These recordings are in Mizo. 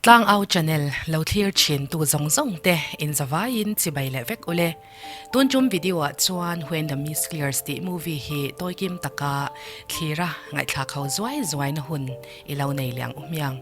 Tlangau channel lo thlir thin tu zawng zawng te in zavaiin chibai leh vek ule. Tun tum video ah chuan When the Mist Clears tih movie hi tawikim taka thlira ngaihthlak ho zuai zuai na hun i lo nei leh ang u hmiang.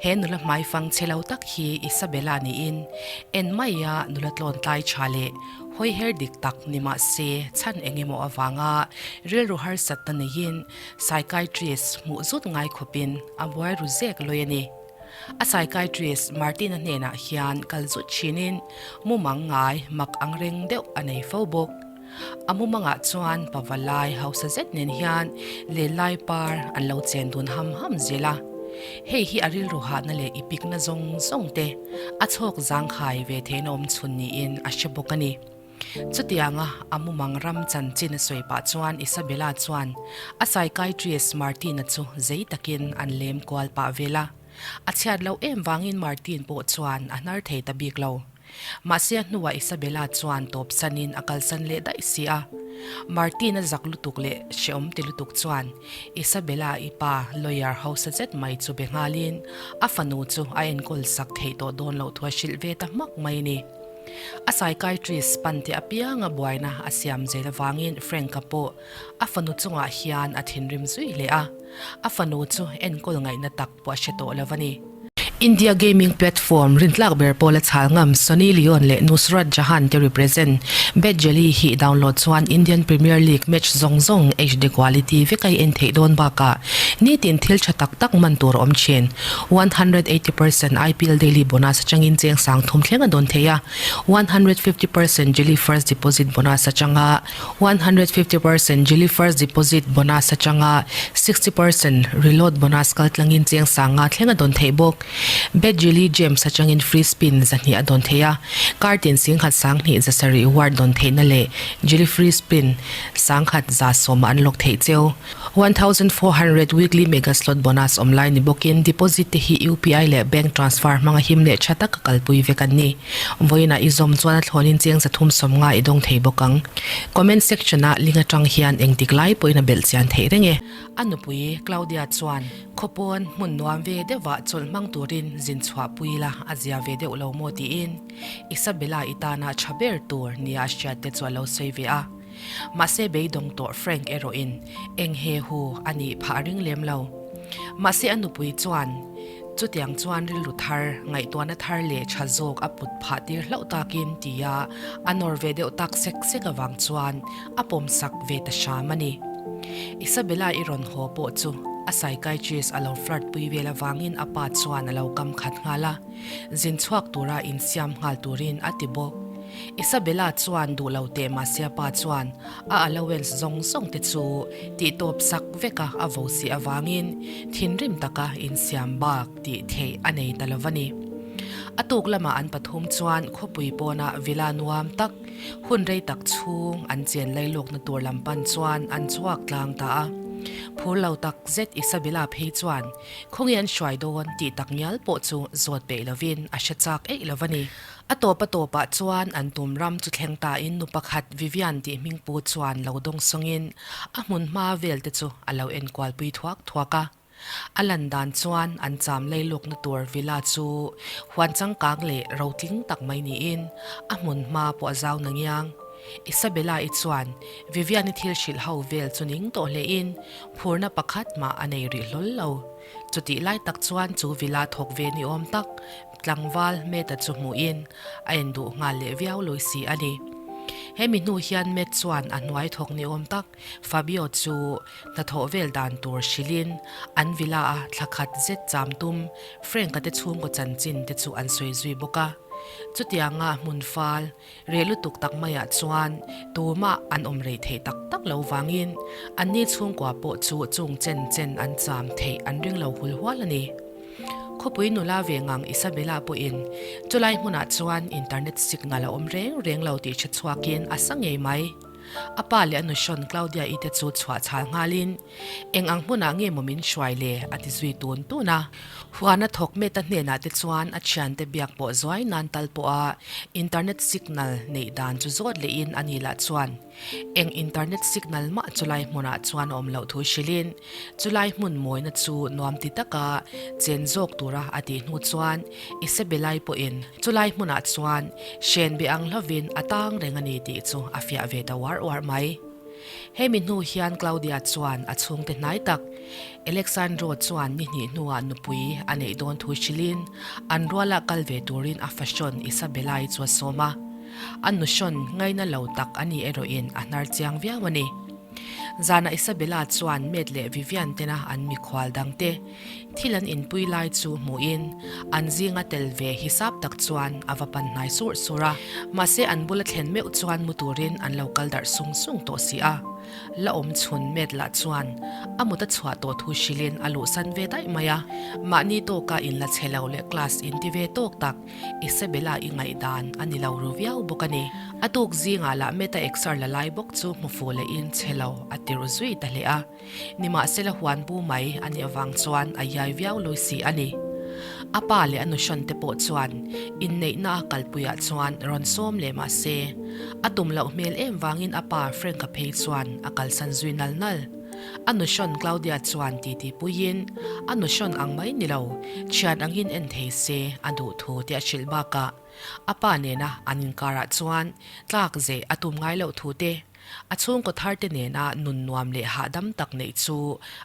He nula hmaifang che lo tak hi Isabella niin en maia nula tlawn tlai tha leh hawi her dik tak ni mah se chhan eng emaw avanga rilru harsatna neiin psychiatrist hmuh zut ngai khawpin a buai ru zek lawi a ni. A psychiatrist Martin-a hnenah hian kal zut thinin mumang ngai mak angreng deuh a nei fo bawk. A mumangah chuan pavalai hausa zet nen hian lenlai par an lo chen dun ham ham zel a. Hei hi a rilru hahna leh i pikna zawng zawng te a chhawk zangkhai ve theihna awm chhun niin a hre bawk a ni. Chutianga a mumang ram chanchin a sawi pah chuan Isabella chuan a psychiatrist Martina chu zei takin an lem kual pah vel a. A chhiat loh em vangin Martin pawh chuan a hnar thei ta bik lo. Mahse a hnuah Isabella chuan tawp sanin a kalsan leh daih si a. Martin a zak lutuk leh hrehawm ti lutuk chuan Isabella i pa lawyer hausa zet mai chu be nghalin a fanu chu a enkawl sak theih tawh dawn loh thu a hrilh ve ta hmak mai a ni. A psychiatrist pan te apianga buaina a siam zel avangin Frank-a pawh a fanu chungah hian a thinrim zui leh a, a fanu chu enkawl ngaihna tak pawh a hre tawh lo a ni. India gaming platform rintlak ber pawla chhal ngam Sunny Leone leh Nusrat Jahan te represent BetJelly hi download chuan Indian Premier League match zawng zawng HD quality vek a i en theih dawn bakah nitin thil tha tak tak man tur a awm thin. 180% IPL daily bonus atangin cheng sang thum thleng a dawn thei a, 150% Jelly first deposit bonus atanga 150% Jelly first deposit bonus atanga 60% reload bonus kal tlangin cheng sanga thleng a dawn theih bawk. Bet Jelly Gems atangin free spin zahnih a dawn theih a, kartin singkhat sanghnih za sarih reward dawn theihna leh Jelly free spin sangkhat za sawma an lawk theih cheu. 1400 weekly mega slot bonus awm lai ni bawkin deposit te hi UPI leh bank transfer hmanga him leh tha taka kalpui vek an ni. Vawiinah i zawm chuan a thlawnin cheng 350 i dawng thei bawk ang. Comment section ah link atang hian engtik lai pawhin a belh chian theih reng e. A nupui Claudia chuan khawpawn hmun nuam ve deuhah chawlh hmang turin zin chhuah pui la a zia ve deuh lo maw tiin Isabella i tana tha ber tur nia a hriat te chu a lo sawi ve a. Mahse beidawng tawh Frank erawhin eng he hu a nih phah a ring lem lo. Mahse a nupui chuan chutiang chuan rilru thar, ngaihtuahna thar leh tha zawk a put phah tir hlauh takin tia a nawr ve deuh tak sek sek avang chuan a pawmsak ve ta hram a ni. Isabella i rawn haw pawh chu a psychiatrist a lo flirt pui vel avangin a pa chuan a lo kam khat nghal a. Zin chhuak tura insiam nghal turin a ti bawk. Isabella chuan duh lo teh mahse a pa chuan a allowance zawng zawng te chu tihtawp sak veka a vo si avangin thinrim taka insiam bak tih theih a nei ta lo va ni. A tuk lamah an pathum chuan khawpui pawnah villa nuam tak, hun rei tak chhung an chen lailawkna tur lam pan chuan an chhuak tlang ta a. Phur lo tak zet Isabella phei chuan Khawnge an hruai dawn tih tak ngial pawh chu zawt peih lovin a hre chak eih lo va ni. A tawp a tawpah chuan an tum ram chu thleng tain nu pakhat Vivian tih hmingpu chuan lo dawng sawngin a hmun hma vel te chu a lo enkual pui thuak thuak a. A lan dan chuan an cham leilawkna tur villa chu huan changkang leh rotling tak mai niin a hmun hma pawh a zau na ngiang. Isabella-i chuan Vivian-i thil hrilh ho vel chu ning tawh hlein Phurna pakhat mah a nei rih hlawl lo. Chutih lai tak chuan chu villa thawk ve ni awm tak tlangval Matt-a chu hmuhin a en duh nghal leh viau lawi si a ni. Hemi hnu hian Matt chuan a hnuai thawk ni awm tak Fabio chu hnathawh vel dan tur hrilhin an villa-a thla khat zet cham tum Frank-a te chhungkaw chanchin te chu an sawi zui bawk a. Chutianga hmun fal Reh lutuk tak maiah chuan tumah an awm rei theih tak tak lo vangin anni chhungkua pawh chu chung chen chen an cham theih an ring lo hul hual a ni. Khawpui nula ve ngang Isabella pawhin chulai hmunah chuan internet signal a awm reng reng lo tih hre chhuakin a sa ngei mai. A pa leh a nuhrawn Claudia-i te chu chhuah chhal nghalin, Eng ang hmunah nge maw min hruai le? a ti zui tun tun a. Huana thawk Meta hnenah te chuan a thiante biak pawh zuai nan tal pawha internet signal neih dan chu zawt lehin a ni lah chuan eng internet signal mah chulai hmunah chuan a awm loh thu hrilhin chulai hmun mawina chu nuam ti taka chen zawk tura a tih hnu chuan Isabella-i pawhin chulai hmunah chuan hren be ang hlovin a tang reng a ni tih chu a fiah ve ta uar uar mai. Hemi hnu hian Claudia chuan a chhungte hnai tak Alexandro chuan ni hnih hnuah nupui a neih dawn thu hrilhin an ruala kal ve turin a fahrawn Isabella-i chu a sawm a. A nuhrawn ngaina lo tak a ni erawhin a hnar chiang viau a ni. Zanah Isabella chuan Matt leh Vivian tena an mikhual dangte Thil an inpui lai chu hmuhin an zinga tel ve hisap tak chuan a va pan hnai surh surh a. Mahse an bula thlen meuh chuan mu turin an lo kal darh sung sung tawh si a. La awm chhun met lah chuan a mut a chhuah tawh thu hrilhin a luhsan ve daih mai a. Mahni tawka inla chhe lo leh class inti ve tawk tak Isabella i ngaihdan a ni lo ru viau bawk a ni. A tuk zingah lah Meta exer la lai bawk chu hmu fuh lehin chhe lo a ti ru zui ta hle a. Nimahsela huan bu mai a nih avang chuan a iai viau lawi si a ni. A pa leh a nuhrawn te pawh chuan inneihna a kalpuiah chuan rawn sawm leh mah se, a tum loh hmel em vangin a pa Frank-a phei chuan a kalsan zui nal nal. A nuhrawn Claudia chuan titi puiin a nuhrawn ang mai ni lo, thian angin en thei se a duh thu te a hrilh bakah a pa nena an inkarah chuan tlak zeh a tum ngai loh thu te A chhungkaw tharte nena nun nuam leh hahdam tak neih chu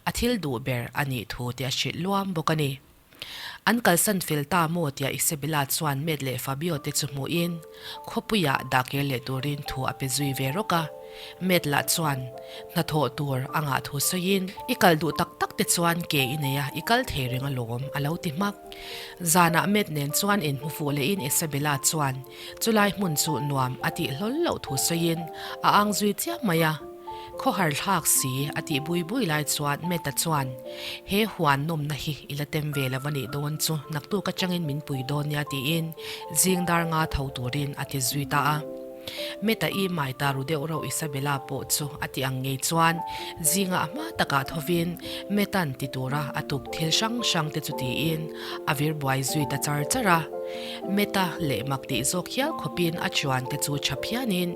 a thil duh ber a nih thu te a hrilh luam bawk a ni. An kalsan fel ta maw tia Isabella chuan Matt leh Fabio te chu hmuhin khawpuiah dahkir leh turin thu a pe zui ve rawk a. Matt lah chuan hnathawh tur a ngah thu sawiin, I kal duh tak tak te chuan ke i nei a, i kal thei reng alawm, a lo ti hmak. Zanah Matt nen chuan inhmu fuh lehin Isabella chuan Chulai hmun chu nuam a tih hlawl loh thu sawiin a ang zui chiam mai a. Khawhar thlak si a tih bui bui lai chuan Meta chuan, He huan nawmna hi i la tem ve lo a nih dawn chu naktuk atangin min pui dawn nia tiin zing dar nga tho turin a ti zui ta a. Meta i mai ta ru deuh reuh Isabella pawh chu a ti ang ngei chuan zingah hma takah thovin Meta'n ti tura a tuk thil hrang hrang te chu tiin a vir buai zui ta char char a. Meta leh mak tih zawk hial khawpin a chuan te chu tha phianin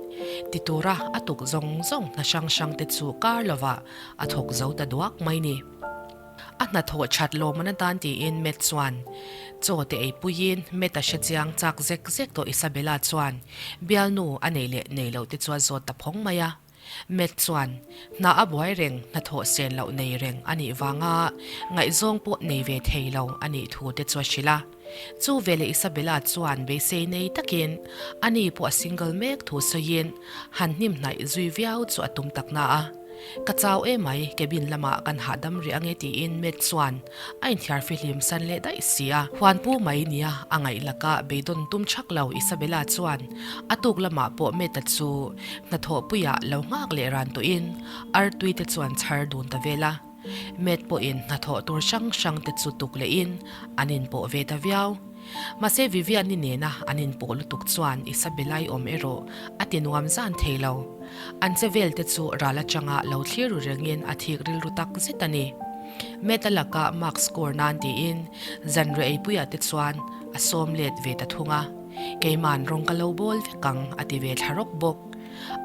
ti tura a tuk zawng zawng hna hrang hrang te chu kar lovah a thawk zo ta duak mai ni. A hnathawh that lawmman atan tiin Matt chuan chaw te ei puiin Matt a hre chiang chak zek zek tawh Isabella chuan bialnu a nei leh nei loh te chu a zawt ta phawng mai a. Matt chuan hna a buai reng hnathawh sen loh nei reng a nih vanga ngaihzawng pawh nei ve thei lo a nih thu te chu a hrilh a. Chu veleh Isabella chuan beisei nei takin ani pawh a single mek thu sawiin han hnim hnaih zui viau chu a tum tak na a. Ka chau emai, cabin lamah kan hahdam rih ange tiin Matt chuan a inthiar fihlim san leh daih si a. Huanpu mai nia a ngaih laka beidawn tum thak lo Isabella chuan a tuk lamah pawh Matt-a chu hnathawhpuiah lo nghak leh ran tawhin artui te chuan chhar dun ta vel a. Matt pawhin hnathawh tur hrang hrang te chu tuk lehin an inpawh ve ta viau. Mahse Vivian-i nena an inpawh lutuk chuan Isabella-i awm erawh a ti nuam zan thei lo. An che vel te chu ral atanga lo thlir ru rengin a thik rilru tak zet a ni. Matt-a laka mark score nan tiin zanriah eipuiah te chuan a sawm let ve ta thung a. Keiman rawng ka lo bawl vek ang a ti ve thla rawk bawk.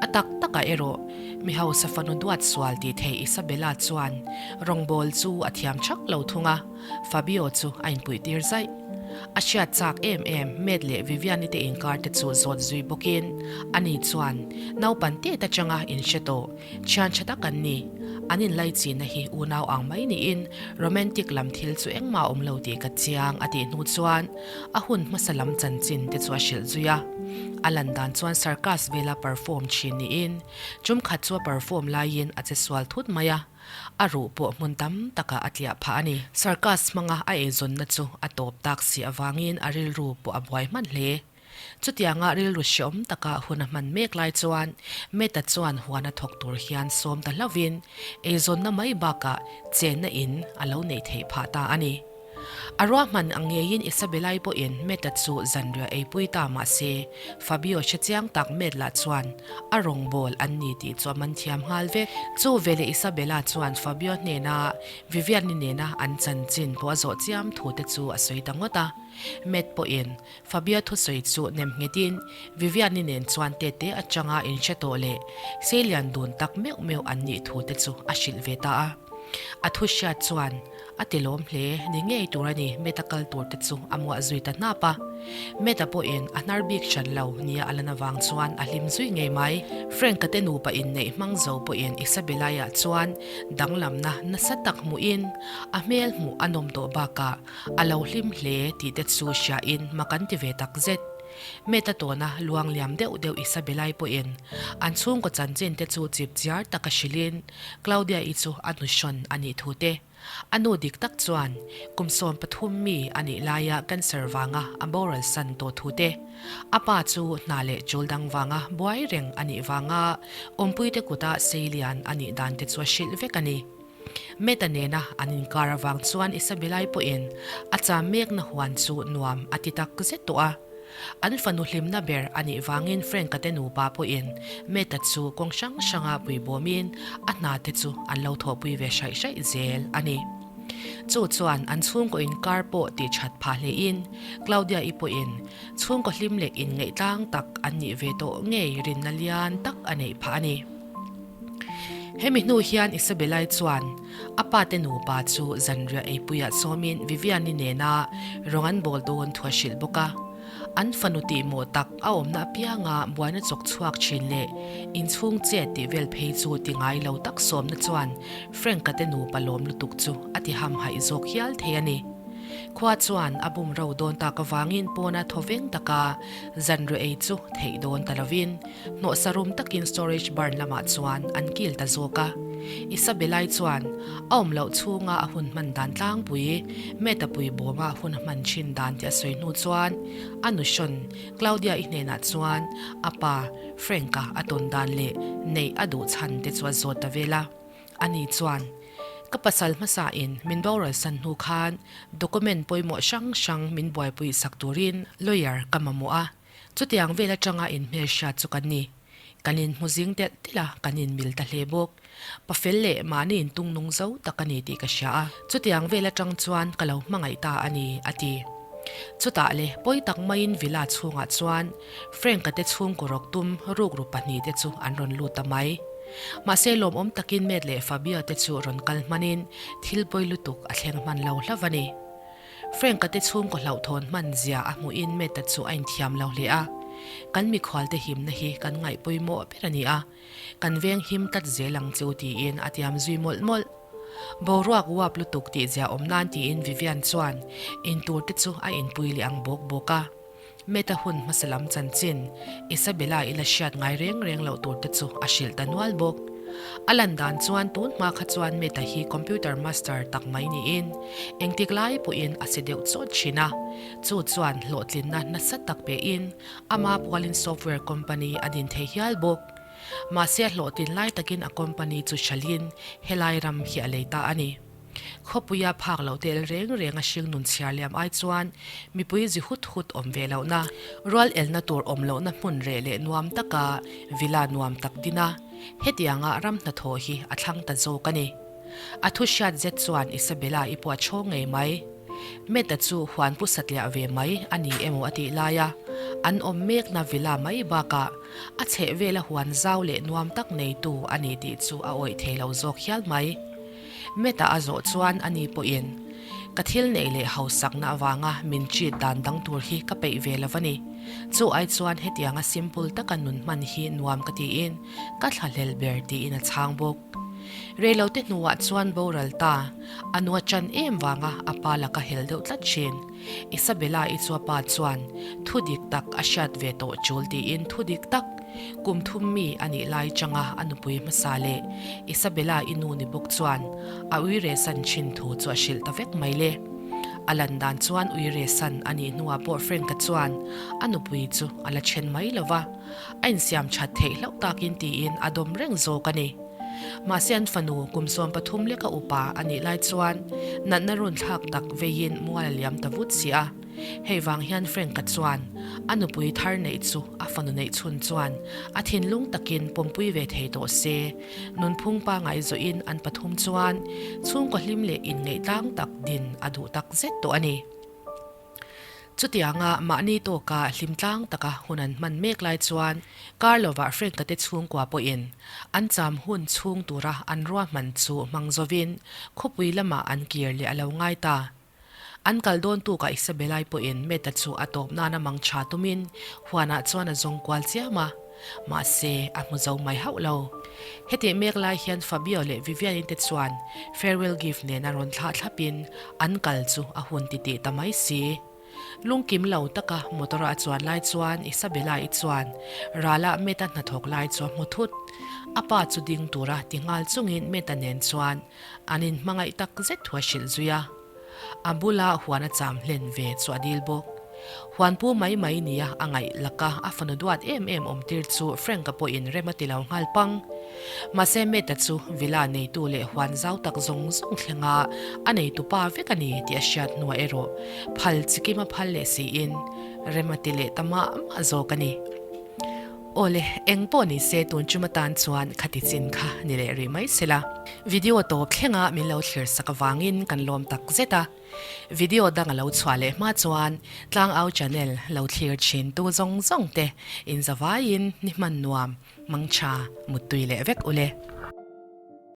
A tak takah erawh mi hausa fanu duat sual tih theih Isabella chuan rawngbawl chu a thiam thak lo thung a, Fabio chu a inpuih tir zaih. A hriat chak em em Matt leh Vivian-i te inkar te chu zawt zui bawkin ani chuan naupan tet atanga inhre tawh thian tha tak an ni. An inlaichina hi unau ang mai niin romantic lam thil chu engmah a awm lo tih ka chiang a tih hnu chuan a hun hmasa lam chanchin te chu a hrilh zui a. A lan dan chuan circus vela perform thin niin tum khat chu a perform laiin a che sual thut mai a. A ruh pawh hmun tam takah a tliah phah a ni. Circus hmanga a eizawnna chu a tawp tak si avangin a rilru pawh a buai hman hle. Chutianga rilru hreawm taka hun a hman mek lai chuan Meta chuan huan a thawk tur hian sawm ta hlauhin eizawnna mai bakah chenna in a lo neih theih phah ta a ni. A ruahman ang ngeiin Isabella-i pawhin Matt-a chu zanriah eipui ta mah se, Fabio hre chiang tak Matt lah chuan a rawngbawl an ni tih chu a man thiam nghal vek. Chu veleh Isabella chuan Fabio hnena Vivian-i nena an chanchin pawh a zawh chiam thu te chu a sawi ta ngawt a. Matt pawhin Fabio thusawi chu nem nghetin Vivian-i nen chuan tete atanga inhre tawh leh seilian dun tak meuh meuh an nih thu te chu a hrilh ve ta a. A thu hriat chuan a ti lawm hle ni ngei tur a ni Meta kal tur te chu a muah zui ta hnap a. Meta pawhin a hnar bik hran lo nia a lan avang chuan a hlim zui ngei mai. Frank-a te nupa inneih hmang zo pawhin Isabella-i ah chuan danglamna nasa tak hmuhin a hmel hmuh a nawm tawh bakah A lo hlim hle tih te chu hriain ma kan ti ve tak zet. Meta tawna luang liam deuh deuh Isabella-i pawhin an chhungkaw chanchin te chu chip chiar taka hrilhin Claudia-i chu a nuhrawn a nih thu te. A nu dik tak chuan kum 13 mi a nih laia cancer vanga a boral san tawh thu te. A pa chu hna leh chul dang vanga buai reng a nih vanga awmpuite kuta seilian a nih dan te chu a hrilh vek a ni. Meta nena an inkar avang chuan Isabella-i pawhin a cham mekna huan chu nuam a ti tak zet tawh a. An fanu hlimna ber a nih vangin Frank-a te nupa pawhin Meta chu kawng hrang hranga puibawmin a hna te chu an lo thawhpui ve hraih hraih zel a ni. Chu chuan an chhungkaw inkar pawh tih that phah hlein Claudia-i pawhin chhungkaw hlim leh inngaih tlang tak an nih ve tawh ngei rinna lian tak a neih phah a ni. Hemi hnu hian Isabella-i chuan a pa te nupa chu zanriah eipuiah sawmin Vivian-i nena rawng an bawl dawn thu a hrilh bawk a. An fanu tihmawh tak a awmna apianga buaina chawk chhuak thin leh inchhung chet tih vel phei chu ti ngai lo tak sawmna chuan Frank-a te nupa lawm lutuk chu a ti hamhaih zawk hial thei a ni. Khua chuan a bum ro dawn tak avangin pawna thawveng taka zanriah ei chu theih dawn ta lovin Hnawhsa rum takin storage barn lamah chuan an kil ta zawk a. Isabella-i chuan a awm loh chhunga a hun hman dan tlangpui, Meta-pui bawma hun a hman thin dan tih a sawi hnu chuan a nuhrawn Claudia-i hnenah chuan a pa Frank-a a tawn dan leh neih a duh chhan te chu a zawt ta vel a. Ani chuan, Ka pasal hmasain min boral san hnu khan document pawimawh hrang hrang min buaipui sak turin lawyer ka mamawh a. Chutiang vel atanga inhmelhriat chu kan ni. Kan inhmu zing telh telh a, kan inmil ta hle bawk. Pafel leh mahni intung nung zo tak a ni tih ka hria a, chutiang vel atang chuan ka lo hmangaih ta a ni, a ti. Chutah le, pawi tak maiin villa chhungah chuan Frank-a te chhungkaw rawk tum rukru pahnihte chu an rawn lut ta mai. Mahse lawmawm takin Matt leh Fabio te chu rawn kal hmanin thil pawi lutuk a thleng hman lo hlauh a ni. Frank-a te chhungkaw hlauhthawn hman zia a hmuhin Matt-a chu a inthiam lo hle a. Kan mikhualte himna hi kan ngaih pawimawh ber a ni a, kan veng him tlat zel ang chu tiin a tiam zui mawlh mawlh. Boruak uap lutuk tih zia awm nan tiin Vivian chuan intur te chu a inpui leh ang bawk bawk a. Matt-a hun hmasa lam chanchin Isabella i la hriat ngai reng reng loh tur te chu a hrilh ta nual bawk. A lan dan chuan tun hma kha chuan Matt-a hi computer master tak mai niin engtik lai pawhin a che deuh chawt thin a. Chu chuan hlawhtlinna nasa tak pein ama pualin software company a din thei hial bawk. Mahse a hlawhtlin lai takin a company chu hralhin helai ram hi a lei ta a ni. Khawpuia phak loh tel reng reng a hring nun chhiar liam ai chuan mipui zi hut hut awm ve lohna, rual elna tur awm lohna hmun reh leh nuam taka villa nuam tak din a, hetianga ram hnathawh hi a thlang ta zawk a ni. A thu hriat zet chuan Isabella i pawh a chhawng ngei mai. Matt-a chu huan pu satliah ve mai a ni emaw a tih lai a, an awm mekna villa mai bakah a chhehvela huan zau leh nuam tak neitu a ni tih chu a awih thei lo zawk hial mai. Meta a zawh chuan ani pawhin, Ka thil neih leh hausakna avanga min treat dan dang tur hi ka peih ve lo a ni. Chu ai chuan hetianga simple taka nun hman hi nuam ka tiin ka thlahlel ber tiin a chhang bawk. Reilote hnuah chuan boral ta, a nu a chan em vanga a pa laka hel deuh tlat thin. Isabella-i chu a pa chuan thu dik tak a hriat ve tawh chul tiin thu dik tak kum thum mi a nih lai changa a nupui hmasa leh Isabella-i nu ni bawk chuan a uire san thin thu chu a hrilh ta vek mai le. A lan dan chuan uire san a nih hnuah pawh Frank-a chuan a nupui chu a la then mai lo va, a insiam that theih hlauh takin tiin a dawm reng zawk a ni. Mahse an fanu kum 13 leka upa a nih lai chuan natna runthlak tak veiin mual a liam ta vut si a. Hei vang hian Frank-a chuan a nupui thar neih chu a fanu neih chhun chuan a thinlung takin pawmpui ve thei tawh se. Nunphung pangai zawhin an pathum chuan chhungkaw hlim leh inngeih tlang tak din a duh tak zet tawh a ni. Chutianga mahni tawka hlim tlang taka hun an hman mek lai chuan kar lovah Frank-a te chhungkua pawhin an cham hun chhung tura an ruahman chu hmang zawin khawpui lamah an kir leh a lo ngai ta. An kal dawn tukah Isabella-i pawhin Meta chu a tawp nana mang tha tumin huanah chuan a zawng kual chiam a, mahse a hmu zo mai hauh lo. Hetih mek lai hian Fabio leh Vivian-i te chuan farewell gift nena rawn thlah thlapin an kal chu a hun titih ta mai si. Lungkim lo taka motor-a a chuan lai chuan Isabella-i chuan ralah Meta hnathawk lai chu a hmu thut. A pa chu ding tura ti nghal chungin Meta nen chuan An inhmangaih tak zet thu a hrilh zui a, a bula huan a cham hlen ve chu a dil bawk. Huan pu mai mai nia a ngaih laka a fanu duat em em awm tir chu Frank-a pawhin rem a ti lo nghal pang. Mahse Meta chu villa neitu leh huan zau tak zawng zawng thlenga a neitu pa vek a ni tih a hriat hnuah erawh phal chikim a phal leh siin rem a ti leh ta mah mah zawk a ni. Awle, eng pawh ni se tun chum atan chuan khati chin kha ni leh rih mai se la. Video tawp thlenga min lo thlir sak avangin kan lawm tak zet a. Video dang a lo chhuah leh hma chuan Tlangau channel lo thlir thin tu zawng zawng te inzavaiin ni hman nuam, mangtha, muttui leh vek ule.